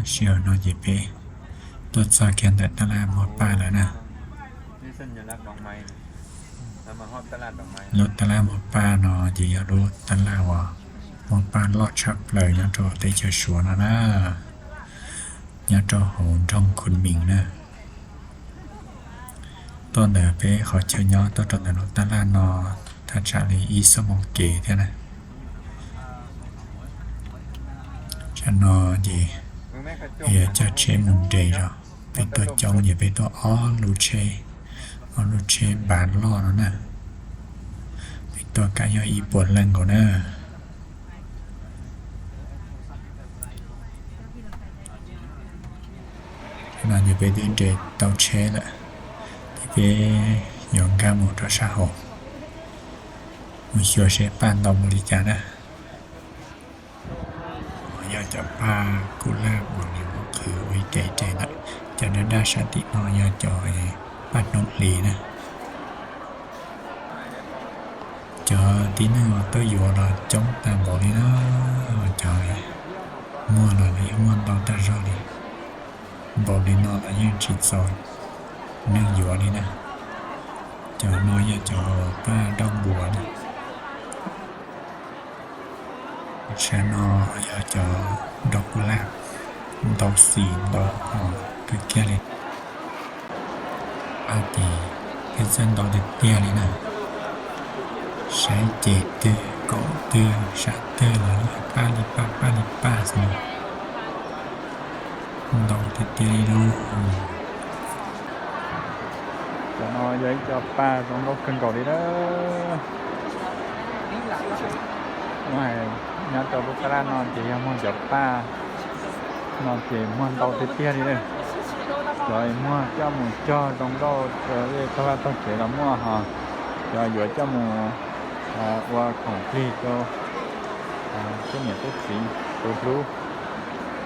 Sij hawm no ces peb tuaj txog kiag ntawm tab laj muag paj lawm na. Lub tab laj muag paj no ces yog lub tab laj uas muag paj loj tshaj plaws nyob rau teb chaws Suav no na, nyob rau hauv nroog Khun Mis na. Tuaj ntawm peb qhov chaw nyob tuaj rau ntawm lub tab laj no thaj tsam li ib xuab moos kev thiab na. Tsam no ces yog coj tsheb mus nres zog, peb tuaj coob ces peb tuaj ob lub tsheb, ob lub tsheb npav loj no na. Peb tuaj kam yog ib puas leej nkaus na. No ces peb twb nres tau tsheb lawm, ces peb yuav nkag mus rau sab hauv, mus xyuas seb paj ntau npaum li cas na. Yog cov paj kuj laj uas nws muab qhwv ua ib re ib re ntawm, cov daj daj sab tim no yog cov paj hnub hlis na. Cov tib neeg uas tuaj yuav los coob tag npaum li na, cov muag los lawv yeej muag ntau tag zog li. Npaum li no los yeej tsis txaus neeg yuav li na. Cov no yog cov paj dauj npuas na. Sab no yog cov dauj kuj laj, ntau xim ntau hos kawg kiag li. Paj ces thiaj txawj ntau tiag tiag li na. Saib ces twg kaum twg sab twg los yeej paj li paj paj li paj xwb. Ntau tiag tiag li lauj. Cov no yog ib co paj zoo nkauj kawg nkaus li na. Nyob rau lub tab laj no ces yog muag cov paj no ces muag ntau tiag tiag li na. Cov muag coj mus cog zoo nkauj rau tog vaj tog tsev los muaj hos, cov yuav coj mus ua khoom plig rau tej niam tej txiv tus hlub,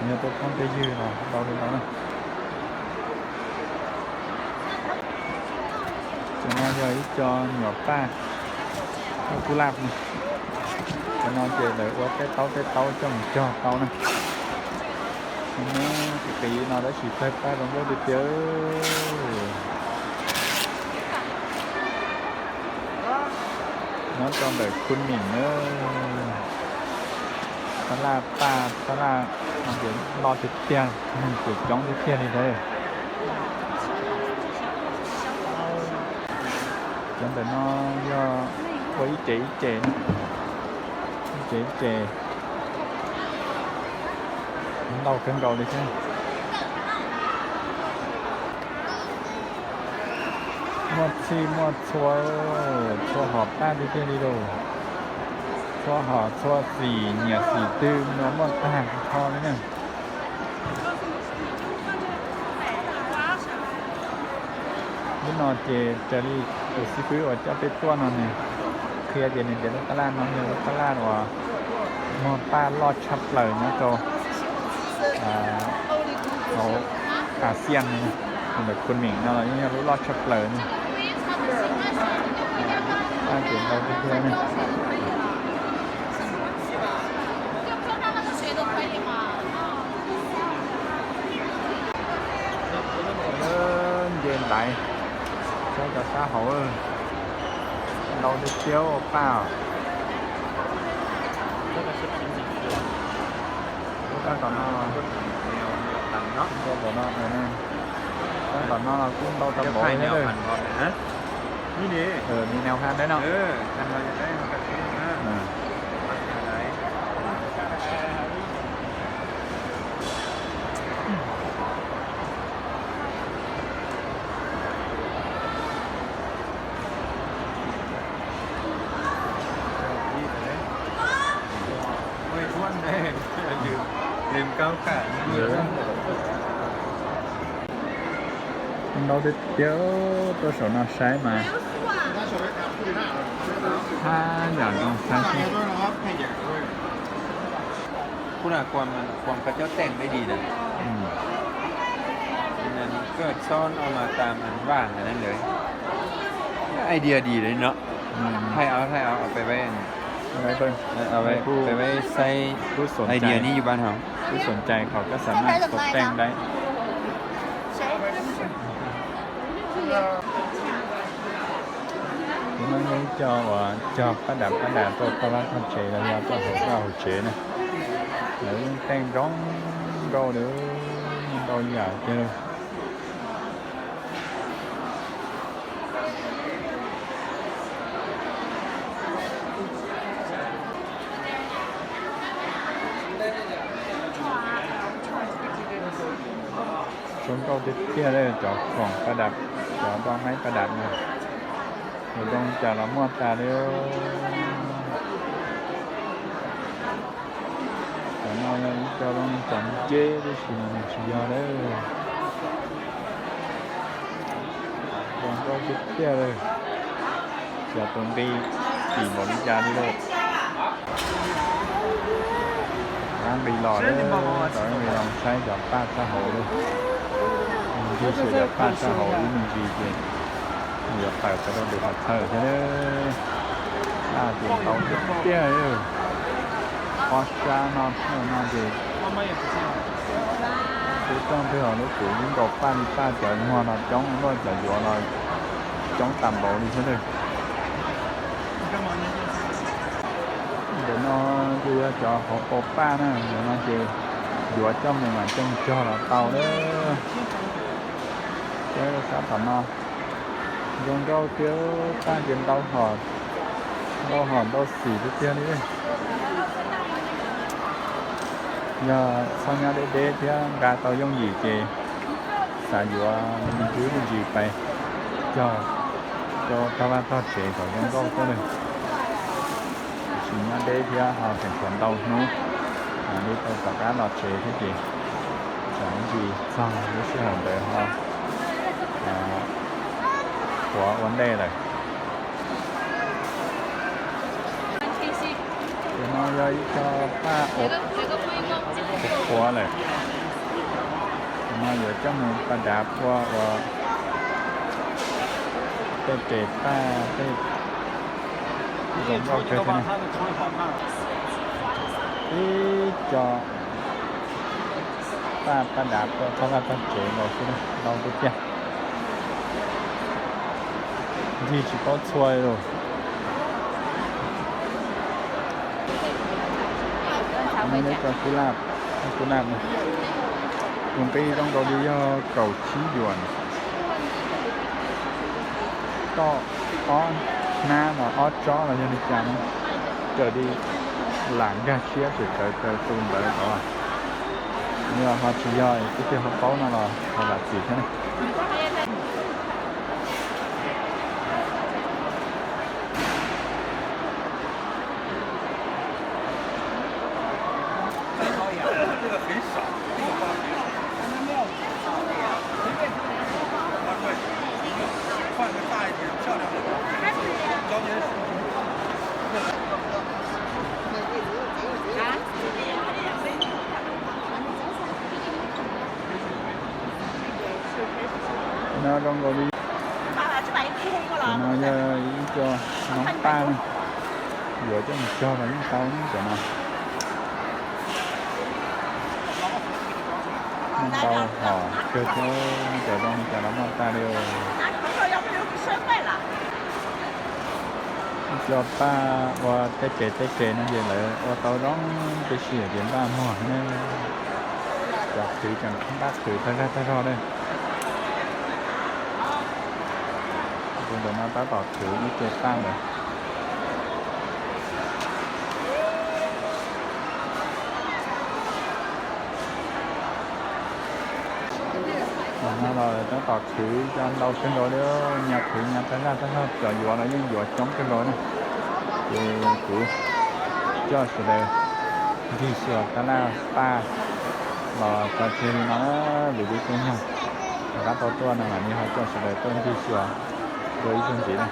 yog tej phooj tej ywg los ntau li ntawd na. Cov no yog ib co nyuam paj, paj kuj laj. Cov no ces lawv ua tej taub tej taub coj mus cog tau na. Nws qis qis no tab sis tawg paj zoo nkauj tiag tiag. Nyob rau ntawm Khun Mis na, tab laj paj tab laj no ces loj tiag tiag, neeg ces coob tiag tiag li thiab. Cov ntawm no yog ua ib ce ib ce, ib ce ib ce, ntau kawg nkaus li thiab. Muaj txhij muaj txhua, txhua hom paj tiag tiag li lauj. Txhua hom txhua xim nyiam xim twg no muaj tag nrho li na. Lub no ces raws li tus xib fwb uas coj peb tuaj no nws qhia tias nws tias lub tab laj no yog lub tab laj uas muag paj loj tshaj plaws nyob rau hauv Axias no, ntawm Khun Mis no los yeej yog lub loj tshaj plaws ne. Paj ces ntau tiag tiag ne. Nce ntaiv, saib cov sab hauv, ntau tiag tiag paj. Tab tom no, tab tom no, tab tom no los kuj ntau tag npaum li thiab. Ni neu ha dab no. Ntau tiag tiag, tuaj saum no saib mas haj yam zoo saib xwb. Kuv na, kuv cov teem deb di na. Koj txhob no mas tam as vaj na lawm. Idea di lawm no. Thaij av, thaij av, peb, peb saib idea ni yus ban hov. Sub xom cai qhov kab xam naj xov teej dai. Tus no yog ib co uas cog paj dam paj dam tuaj toj vaj toj tsev los yog tuaj hauv vaj hauv tsev na. Lawv teej zoo nkauj li, ntau yam kiag li. Zoo nkauj tiag tiag li cov khoom paj dam, cov nplooj maib paj dam no. Mus zoo cas los muaj tas li. Cov no yog ib co zoo li cov nceb tib si, nws tsis yog lawm. Zoo nkauj tiag tiag li. Xyov tus nqi tim npaum li cas li lawm. Rov nqis los lawm, rov nqis los saib cov paj sab hauv lawm. Ncig xyuas cov paj sab hauv ib me ntsis ces yuav tawm rau lwm qhov chaw thiab. Paj ces ntau tiag tiag li. Ob sab no thiab no ces tub toj twg los lub kuv ib nkaus paj li paj, cov nyuag no coob luaj, cov yuav los coob tas npaum li thiab. Ntawm no ces yog cov hauv paus paj na, ntawm no ces yuav coj mus mam coj mus cog los tau lawm. Peb sab tom no zoo nkauj tiag, paj ces ntau hom, ntau hom ntau xim tiag tiag li. Yog txhob nyab deb deb thiab nqa tau yooj yim ces xav yuav me ntsis me ntsis pais cog rau tog vaj tog tsev kom zoo nkauj xwb li. Tsis nyab deb thiab ho tseem tshuav ntau hnub li tau rov qab los tsev thiab ces tsam ntsis txog lub sij hawm ntawd ho qhuav ua ntej lawm. Ces no yog ib co paj uas qhuav lawm. Ces no yuav coj mus paj dav pua uas tej tes paj tej zoo nkauj kawg thiab na. Ib co paj paj dav pua txog vaj txog tsev nkaus xwb, ntau tiag tiag. Ncig tsis paub txhua li lawm. Ib co kuj laj, kuj laj no, tus nqi zoo nkaus li yog kaum tsib yuam. Toj ob hnab los ob tsob los yog li cas no, raws li lam nkag siab tseem tsawv raws tus ntawd os. Yog ho tsis yog twb tsis ho paub no los ho vam txim thiab ne. No zoo nkaus li, no yog ib co noob paj ne, yuav coj mus cog los yeej tau ne cov no. Muaj ntau hom kawg thiab, cov zoo li cas los muaj tas li os. Ib co paj ua tej tes tej tes no ces lawv ua tau zoo tib si ces npaj muag ne. Cov qhwv tseem npaj qhwv tag zaj tag zog ne. Tus ntawm no tab tom qhwv ib ce paj ntawd. Ntawm no los tab tom qhwv cov ntau kawg nkaus li, nyas qhwv nyas tag zaj tag zog, cov yuav los yeej yuav coob kawg nkaus ne. Ces kuv coj sawv daws ncig xyuas tab laj paj los tso tseg li no na, vim lub caij nyoog rov qab tau tuaj no mam li ho coj sawv daws tuaj ncig xyuas dua ib zaug ntxiv na.